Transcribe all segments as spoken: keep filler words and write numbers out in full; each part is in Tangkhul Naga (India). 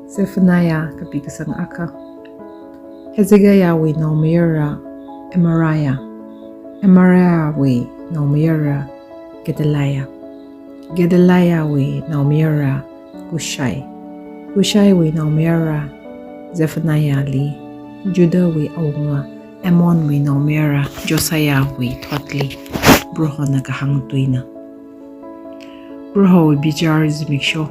Zephaniah kapi kasang akha. Hezekiahwui naomayara Amariah, Amariahwui naomayara Gedaliah, Gedaliahwui naomayara Cushi, Cushiwui naomayara Zephaniahli Judahwui awunga Amonwui naomayara Josiahwui thotli Prohona kahāng tuina. Prohowui bichar zimiksho.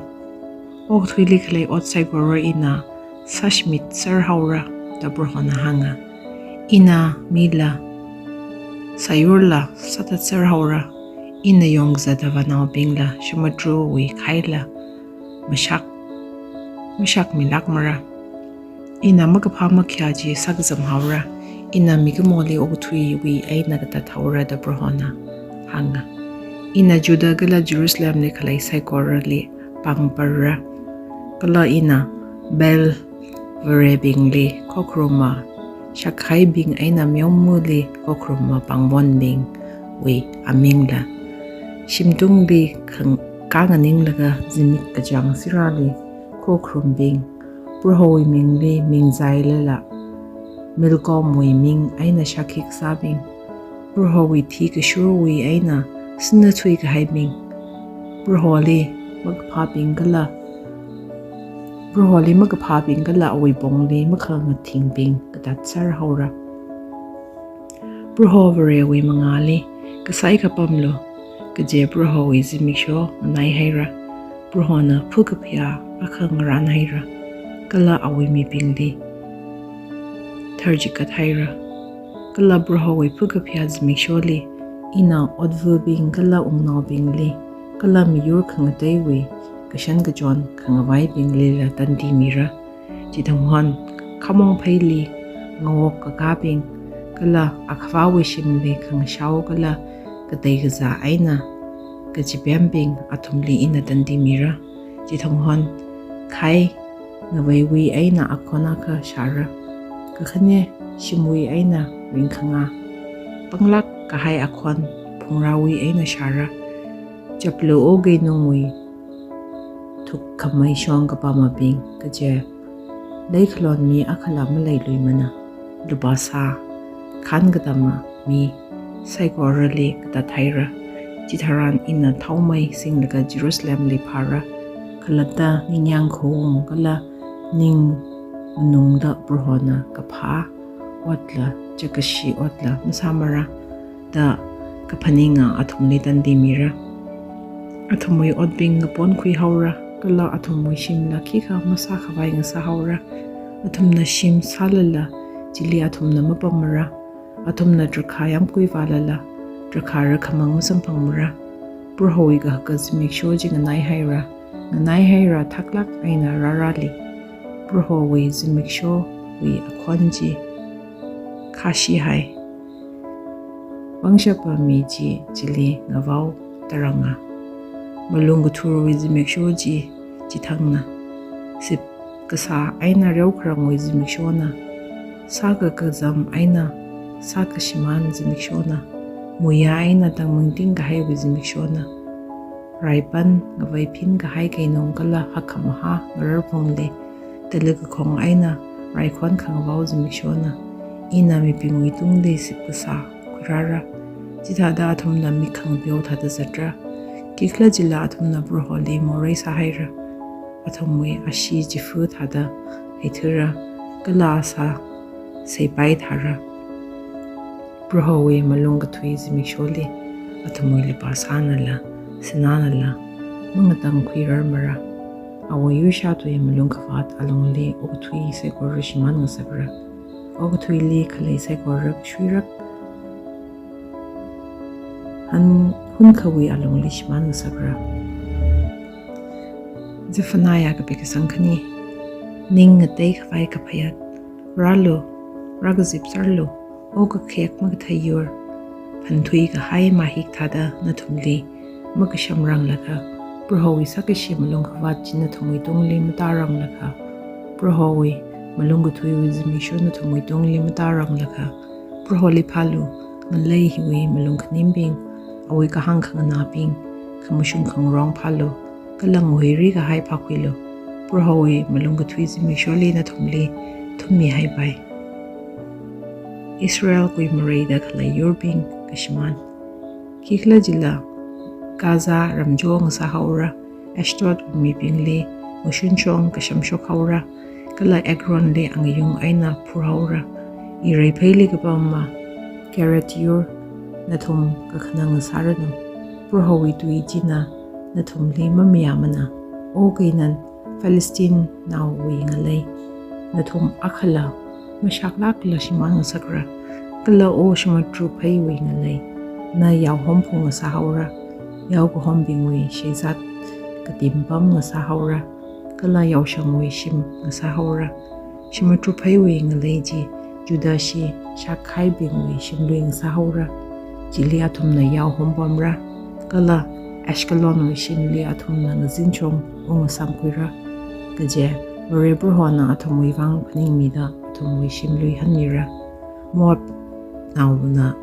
Okathuili khalei ot saikora ina sāshimit serhaora da Prohona hānga. Ina mila sāyurla sāthat serhaora. Ina yongkazata vānaobingla samudruwui khaila mashak, mashakmilākmara. Ina makaphā makhayā chi sākazam haora. Ina mikumoli okathuiwui eina katat haora da Prohona hānga. Ina Judah kala Jerusalemli khalei saikorali pāngparra. Kala ina Baal varebingli khokharuma, shakhaibing eina meomali khokharuma pāngmonbingwui amingla, shimtungli khang-, kanganinglaga zimik kachāng sirāli khokharumbing, Prohowui mingli mingzailala, Milkomwui ming eina shākhi kasābing, Prohowui thikashurwui eina sinna thuikahaibing, Proholi makaphābing kala, Proholi makaphābing kala awui pongli makhangathingbing katat serhaora. Proho Varewui mangāli kasai kapamlu, kaje Prohowui zimiksho nganaihaira. Prohona phu kaphayā akha ngarānhaira, kala awui mibingli tharchikat haira. Kala Prohowui phu kaphayā zimiksholi, ina otvabing kala wungnaobingli, kala miyur khangateiwui kashan kachon khangavaibinglila tandi mira. Chithanghon khamong pheili ngawok kakābing, kala akhavāwui shimli khangashao kala katei kazā eina kachipembing athumli ina tandi mira. Chithanghon khai ngaveiwui eina akhon akha shāra. Kakhane shimwui eina ringkhangā. Panglāk kahai akhon phungrāwui eina shāra. Chaplu okeinungwui thukkhamei shong kapamabing kaje leikhalon mi akhala maleiluimana. Lupā sā, khān katama mi saikorali katat haira. Chitharan ina thaomei singlaga Jerusalemli phāra. Khalatta ningyāng khaung kala ning nganungda Prohona kaphā otla chakashi otla masāmara da kaphaninga athumli tandi mira. Athumwui otbing ngaponkhui haora, kala athumwui shimla khikha masākhavai ngasā haora. Athumna shim sālala, chili athumna mapammara. Athumna drakhā yāmkui vālala, drakhā rakhamang masamphangmara. Prohowui kahaka zimiksho chi nganaihaira, nganaihaira thaklāk eina rārāli. Prohowui zimikshowui akhon chi khāshihai. Pangshapa mi chi chili ngavao taranga. Malung kathurwui zimiksho chi chithangna. Sip kasā eina reokharangwui zimikshona. Sākakazam eina sākashimān zimikshona. Muiya eina tangmingting kahaiwui zimikshona. Raipan ngaveiphin kahai keinung kala hakkhamahā ngararphungli, tala kakhong eina raikhon khangavao zimikshona. Ina mibingwui tungli sip kasā khuirāra. Chithāda athumna mik khangapeo thāda zatra. Khikhalajila athumna Proholi morei sāhaira. Athumwui ashee chifa thāda heithura, kala asā seipai thāra. Prohowui malung kathui zimiksholi athumwui lupā sānala, sinānala mangatangkhuirarmara. Awui yuishā tui malung kavāt alungli okathui saikora shimān ngasakra. Okathuili khalei saikora shuirak han hunkhawui alungli shimān ngasakra. Zephaniah kapi kasang khani. Ning ngateikhavai kaphayat. Rālu, rākazipserlu, okakhayak makathei yur. Phanthui kahai mahik thāda nathumli makashamranglakha, Prohowui sākashi malung kavāt chi nathumwui tungli matāranglakha, Prohowui malung kathuiwui zimiksho nathumwui tungli matāranglakha, Proholi phālu, ngalei hiwui malung khaningbing, awui kahāng khanganābing, khamashung khangarong phālu, kala ngahuiri kahai phākhuilu. Prohowui malung kathui zimiksholi nathumli thummihaipai. Israel kuimareida khalei yurbing kashimān. Khikhalajila Gaza ramcho ngasāhaora, Ashdod mibingli mashunshong kashamshok haora, kala Ekronli angayung eina phurhaora. Irei pheili kapama Kereth yur, nathum kakhanang ngasāranu. Prohowui tui china nathumli mamayāmana. O Canaan, Philistine naowui ngalei, nathum akhala mashaklākla shimān ngasakra. Kala O samudru pheiwui ngalei, na yao homphung ngasāhaora, yao kahombingwui sheizat katim pam ngasāhaora, kala yaoshangwui shim ngasāhaora. Samudru pheiwui ngalei chi Judah shi shakhaibingwui shimlui ngasāhaora. Chili athumna yao hompamra, kala Ashkelonwui shimli athumna ngazinshong ungngasāmkhuira. Kaje Vare Prohona athumwui vang phaningmida athumwui shimlui hanmira. Moab naona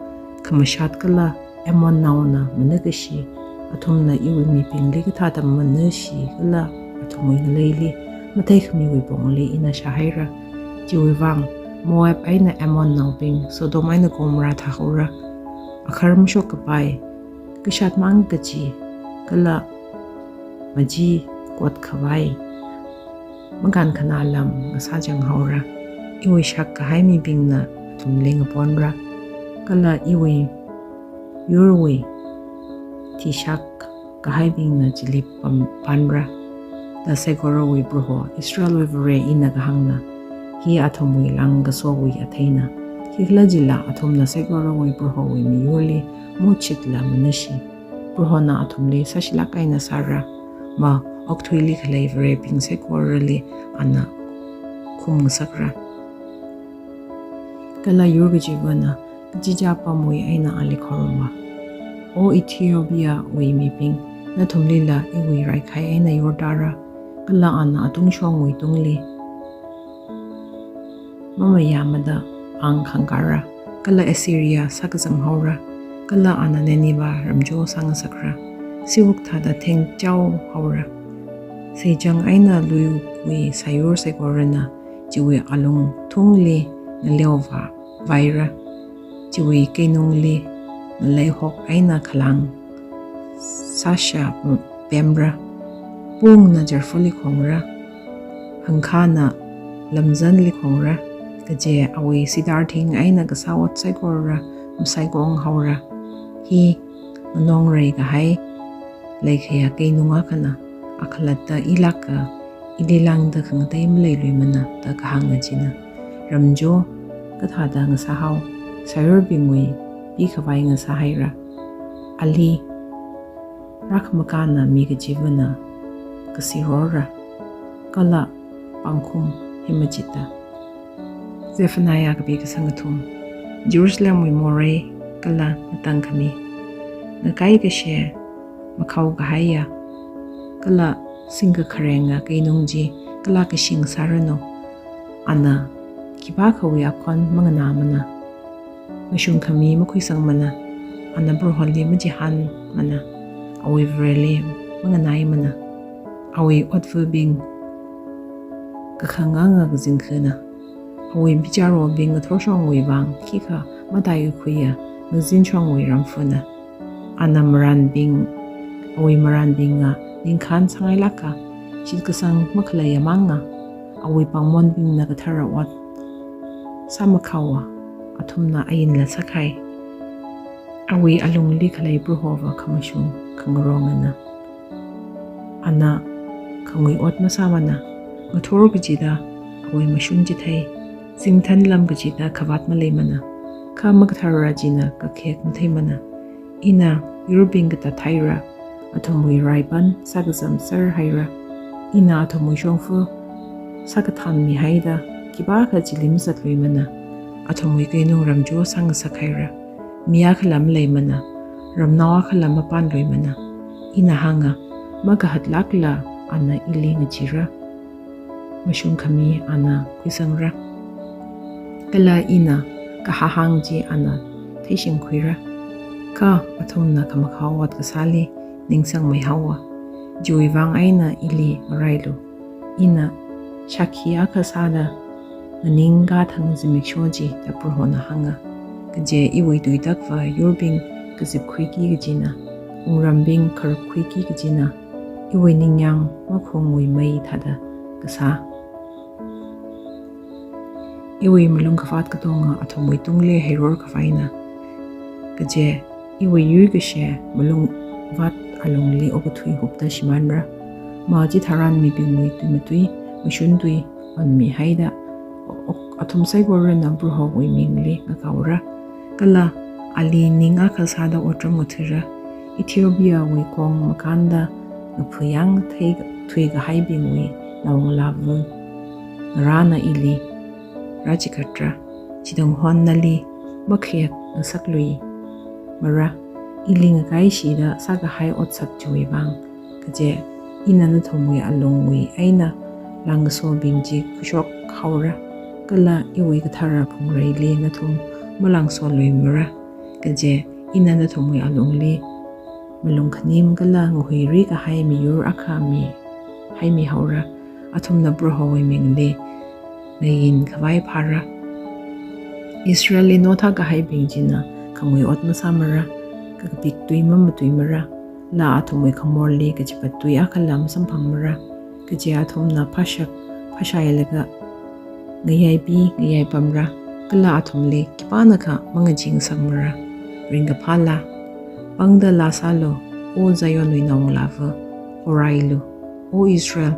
khamashat kala Ammon naona manakashi, athumna iwui mibingli kathāda manashi kala athumwui ngaleili matheikhamiwui pongli ina shāhaira. Chiwui vang Moab eina Ammon naobing Sodom eina Gomorrah thāhaora. Akhar mashok kapai, kashat mang kachi, kala maji kot khavai, makan khanā lam ngasāchang haora. Iwui shak kahai mibingna athumli ngaponra, kala iwui yurwui thishak kahaibingna chili pam-, panra. Da saikorawui Proho, Israelwui Vare ina kahāngna. Hi athumwui lāngkasowui atheina. Khikhalajila athumna saikorawui Prohowui miyurli muchitla manashi. Prohona athumli sāshilāk eina sāra. Ma, okathuili khalei varebing saikorali ana khum ngasakra. Kala yur kachivana kachichā pamwui eina ali khorumva. O Ethiopiawui mibing, nathumlila iwui raikhai eina yur tāra. Kala ana atungshongwui tungli mamayāmada ang khangkāra, kala Assyria sākazam haora, kala ana Nineveh ramcho sāngasakra, siwuk thāda thengchao haora. Seichang eina luiwui sāyur saikorana chiwui alungthungli ngaleova vaira, chiwui keinungli ngaleihok eina khalang sāshā pemra. Pungna jarfuli khongra, hangkhana lamzanli khongra, kaje awui sidar thing eina kasā ot saikora masaikong haora. Hi nganongrei kahai leikhaya keinung akhana, akhalatta ilāka ili lāngda khangatei maleiluimana da kahāngna china. Ramcho kathāda ngasāhao, sāyurbingwui pikhavai ngasāhaira. Ali rākhamakāna mi kachivana kasirora, kala pangkhum hi machita. Zephaniah kapi kasang kathum. Jerusalemwui morei kala ngatangkhami, ngakai kashe makhao kahaiya, kala singkakharenga keinung chi kala kashing sāranu. Ana khipākhawui akhon manganāmana, mashungkhami makhuisangmana, ana Proholi machihānmana, awui Vareli manganaimana. Awui otvabing kakhanganga kazingkhana, awui bicharwobing ngathorshongwui vang khikha mataikakhuiya ngazinshongwui ramfana. Ana marānbing, awui marānbinga ningkhān sāngailāka, shitkasang makhaleiya manga, awui pāngmonbingna kathara ot sāmakhaowa, athumna ainla sākhai. Awui alungli khalei Prohova khamashung khangarongana. Ana khangui ot masāmana, ngathor kachida awui mashun chithei, singthan lam kachida khavāt maleimana, kha makathara china kakhek matheimana. Ina yurbing katathaira, athumwui raipan sākazamser haira. Ina athumwui shongfa sākathanmihaida, khipākha chili mazatluimana. Athumwui keinung ramcho sāngasak haira. Mi akhala maleimana, ramnao akhala mapānluimana. Ina hānga, makahatlākla ana ili ngachira, mashungkhami ana khuisangra, kala ina kahāhāng chi ana theishingkhuira. Kha athumna khamakhao ot kasāli ningsangmeihaowa, chiwui vang eina ili ngarailu. ina shākhi akha sāda nganingkathang zimiksho chi da Prohona hānga. Kaje iwui tuitakva yurbing kazipkhuiki kajina, wungrambing kharupkhuiki kajina, iwui ningyāng makhongwui mei thāda kasā. Iwui malung kavāt katonga athumwui tungli heiror khavaina. Kaje iwui yuikashe malung vāt alungli okathui hupta shimānra. Ma chitharan mibingwui tuimatui, mashun tui onmihaida, o-, athum saikorana Prohowui mingli ngakaora. Kala ali ning akha sāda otram ngathuira. Ethiopiawui kong makānda ngaphuyang thei thuikahaibingwui naongalāva ngarāna ili rāchikatra. Chithang hon nali makhayak ngasaklui mara, ili ngakaishida sākahai otsak chiwui vang. Kaje ina nathumwui alungwui eina langkasobing chi khuishok haora, kala iwui kathara phungreili nathum malangsolui mara. Kaje ina nathumwui alungli malung khanim kala ngahuiri kahai miyur akha mi haimi haora. Athumna Prohowui mingli ngayin khavai phāra. Israelli notha kahaibing china khangui ot masāmara, kakapik tui mamatui mara, la athumwui khamorli kachipat tui akhala masamphang mara. Kaje athumna phashak phashailaga ngayaipi ngayaipamra, kala athumli khipānakha mangachee ngasakmara. Ringkaphāla, pangda laa sālu, O Zionwui naongalāva, horailu, O Israel,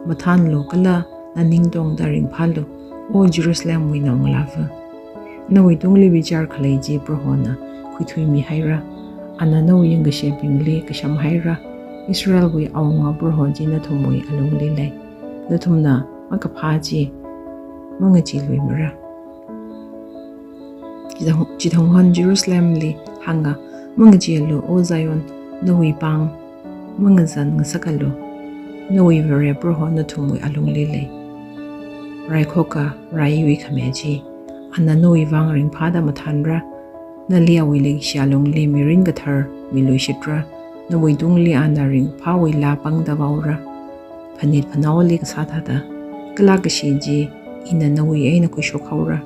mathānlu kala naningtongda ringphālu, O Jerusalemwui naongalāva. Nawui tungli bichar khalei chi Prohona khuithuimihaira. Ana nawui yangkashebingli kashamhaira. Israelwui awunga Proho chi nathumwui alungli lei. Nathumna makaphā chi mangacheelui mara. Chithang, chithang hon Jerusalemli hānga, mangacheelu, O Zion, nawui pāng mangazan ngasakalu. Nawui Vare Proho nathumwui alungli lei. Raikhoka raiwui khame chi, ana nawui vang ringphāda mathānra. Nali awui leikashi alungli mirin kathar miluishitra. Nawui tungli ana ringphāwui laa pangda vaora. Phanit phanaoli kasā thāda. Kala kashi chi ina nawui eina khuishok haora.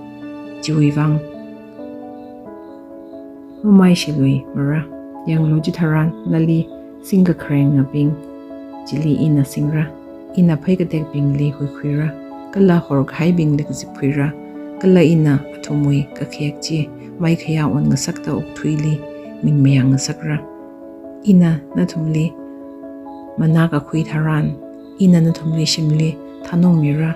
Chiwui vang mamaishilui mara. Yanglu, chitharan nali singkakharengabing chili ina singra. Ina phei katekbingli huikhuira, kala horkahaibingli kazipkhuira, kala ina athumwui kakhayak chi maikhayā on ngasakta okathuili mingmayang ngasakra. Ina nathumli manna kakhui tharan, ina nathumli shimli thanong mira,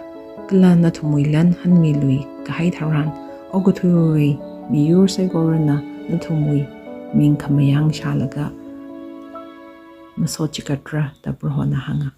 kala nathumwui lan hanmilui kahai tharan, okathuiwui miyur saikorana nathumwui ming khamayang shālaga masot chikatra, da Prohona hānga.